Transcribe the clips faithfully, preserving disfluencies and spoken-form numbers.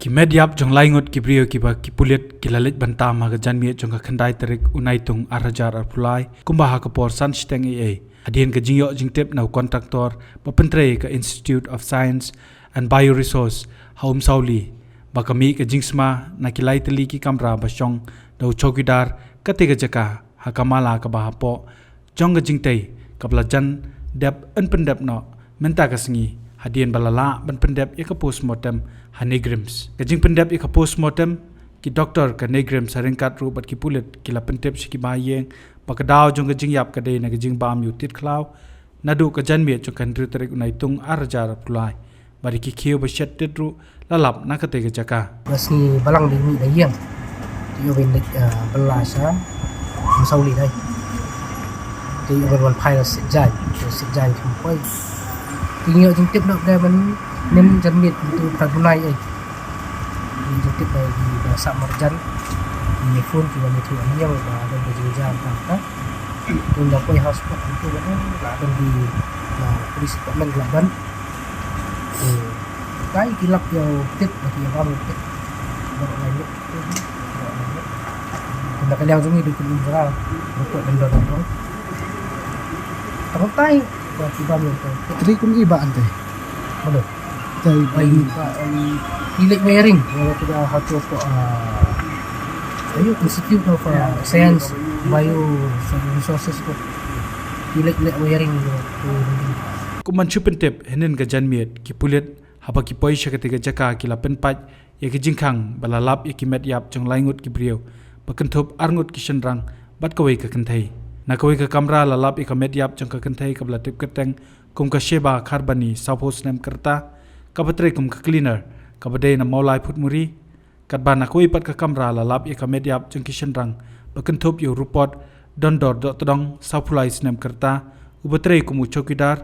Ki met ïap jong lai ngut ki briew kiba ki pulit ki la leit ban tam ha ka janmiet jong ka khyndai tarik u Naitung ar hajar arphew lai, kumba ha ka por san shiteng ei ei, hadien ka jingïoh jingtip na u kontraktor ba pyntrei ka Institute of Science and Bioresource ha Umsawli, ba ka mih ka jingsma na ki lai tylli ki kamra ba shong da u chowkidar katei ka jaka ha ka mala kaba hapoh jong ka jingtei kaba la jan dep yn pyndep noh mynta ka sngi, hadien ba la lah ban pyndep ïa ka postmortem ha NEIGRIHMS. Ka jingpyndep ïa ka postmortem, ki doktor ka NEIGRIHMS ha ryngkat ruh bad ki pulit ki la pyntip sha ki bahaïing ba ka daw jong ka jingïap ka dei na ka jingbam ïa u tied khlaw naduh ka janmiet jong ka hynriew tarik u Naitung ar hajar arphew lai, bad ki khiew ba shet tied ruh la lap na katei ka jaka. Ba sngi balang dei mih da ïing. Te ïoh ban leit, ah, bylla sha Umsawli dei. Te ïoh ban wan phai la Siejaiñ, Siejaiñ kham poi. Te ngi ïoh jingtip noh ba mynnin janmiet mynta u Phadgunai ei. Ngi ïoh jingtip ba ki ba sah marjan, ki phone ki wan ïathuh ïa ngi ba don ka jingjia tang ka. Te ngi la poi ha spot mynta ba la don ki, ah, police department la don. Te kai ki lap ïa u tied ba ki ïa bam ïa u tied. Baroh lai ngut. Baroh lai ngut. Te na ka liang jong ngi dei kum jong nga, report ban don ban don. Tang tai ba ki bam ïa u tied. Tri kum i ba ante. Mano? Tai ba i ba, um, i leit wiring ïa u tied ha tu ko, ah, ayu Institute of, ah, Science, Bio Resources ko. I leit leh wiring ïa u tied. Kum ban shu pyntip hynnin ka janmiet, ki pulit haba ki poi sha katei ka jaka ki la pynpait ïa ki jingkhang ba la lap ïa ki met ïap jong lai ngut ki briew, ba kynthup ar ngut ki shynrang bad kawei ka kynthei. Na kawei ka kamra la lap ïa ka met ïap jong ka kynthei kaba la tip kyrteng kum ka Sheba Kharbani, sawphew snem ka rta, kaba trei kum ka cleaner, kaba dei na Mawlai Phutmuri. Katba na kawei pat ka kamra la lap ïa ka met ïap jong ki shynrang ba kynthup ïa u Rupot Dondor Dohtdong, sawphew lai snem ka rta, uba trei kum u chowkidar,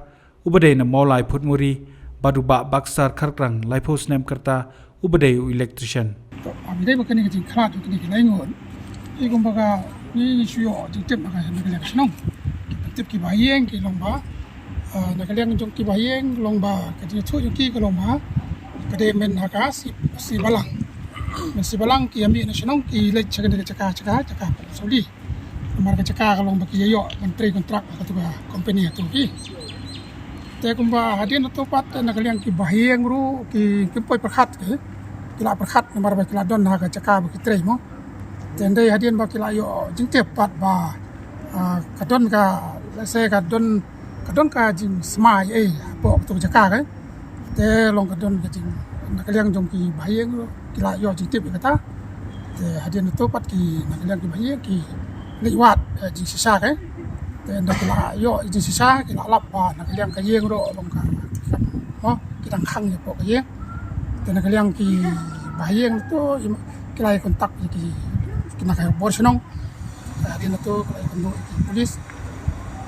uba dei na Mawlai Phutmuri, bad u Bah Baksar Kharkrang, laiphew snem ka rta, uba dei u electrician. To, ah, ym dei ba kane ka jingkhlad jong kine ki lai ngut. I kumba ka, ngi shu ïoh jingtip na ka, na ka liang ka shnong. Ki pyntip ki bahaïing ki long ba, ah, na ka liang jong ki bahaïing long ba ka jingïathuh jong ki ka long ba ka dei mynta ha ka sngi, sngi balang. Mynta sngi balang ki ïa mih na shnong ki leit sha kane ka jaka, jaka, jaka Umsawli. Namar ka jaka ka long ba ki ïa ïoh ban trei kontrak ha katu ka company ha tu ki. Te kumba hadien tu pat te na ka liang ki bahaïing ruh ki, kim poi pyrkhat ki. Ki la pyrkhat namar ba ki la don ha ka jaka ba ki trei mo. Te ym dei hadien ba ki la ïoh jingtip pat ba, ah, ka don ka, let's say ka don, ka don ka jingsma ei hapoh katu ka jaka ka. Te long ka don ka jing, na ka liang jong ki bahaïing ruh ki la ïoh jingtip ïa kata. Te hadien tu pat ki na ka liang ki bahaïing ki leit wad, eh, jingshisha ka. Te ynda ki la ïoh jingshisha ki la lap ba na ka liang ka ïing ruh long ka, ka, oh, ki dang khang ïa hapoh ka ïing. Te na ka liang ki bahaïing tu ki la ïa kontak ïa ki, ki na ka bor shnong. Te hadien tu ki la ïa kontak ïa ki pulis.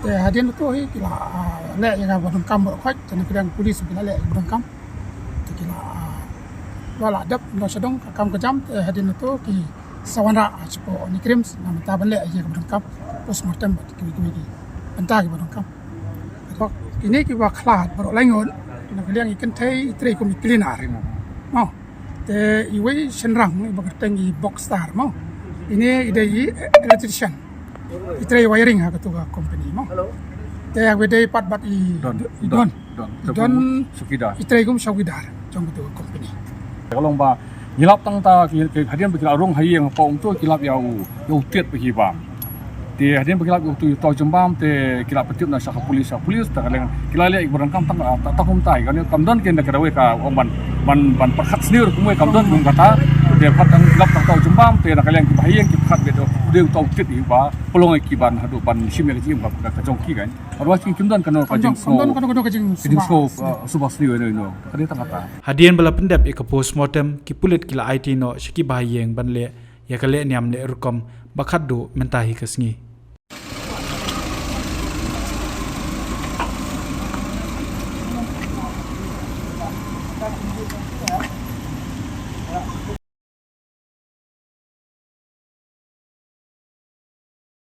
Te hadien tu hi ki la, ah, leh ïa ka ba donkam baroh khoit, te na ka liang pulis ki la leh ïa ka ba donkam. Te ki la, ah, la la dep noh sha dong ka kam ka jam, te hadien tu ki sa wanrah, ah, shapoh NEIGRIHMS na mynta ban leh ïa ka ba donkam. Postmortem bad ki, ki, ki bynta ki ba donkam. Kine ki ba khlad baroh lai ngut, na ka liang i kynthei i trei kum i cleaner. Mo. Te iwei i shynrang iba kyrteng i Bokstar mo. Ine i dei i electrician. I trei wiring ha katu ka company mo. Te iwei dei pat bad i Don. I Don. Don. I Don. Chowkidar. I trei kum chowkidar jong katu ka company. Ka long ba ngi lap tang ta ki, ki hadien ba ki la rung ha ïing hapoh um tu ki lap ïa u, ïa u tied ba ki bam. Te hadien ba ki lap ïa utu ïa uta u jingbam te ki la pyntip noh sha ka pulis, sha ka pulis, te ka liang ki la leh ïa ki ba donkam tang, ah, tang, tang kumta, kane kam don kane ka dawai ka ong ban, ban, ban pyrkhat sniew kumwei kam don kum kata. Te pat tang ki lap tang uta u jingbam te na ka liang ki bahaïing ki pyrkhat beit u dei uta u tied ba pynlong ïa ki ban haduh ban shim ïa ka jingim ka, ka, ka jong ki kan. Otherwise kim don kano ka jingsngew, kano, kano, kano ka jingsngew, ah, sngewbha sniew ïano ïano. Ka dei tang kata. Hadien ba la pyndep ïa ka postmortem, ki pulit ki la aiti noh sha ki bahaïing ban leh ïa ka leh niam leh rukom ba khatduh mynta hi ka sngi.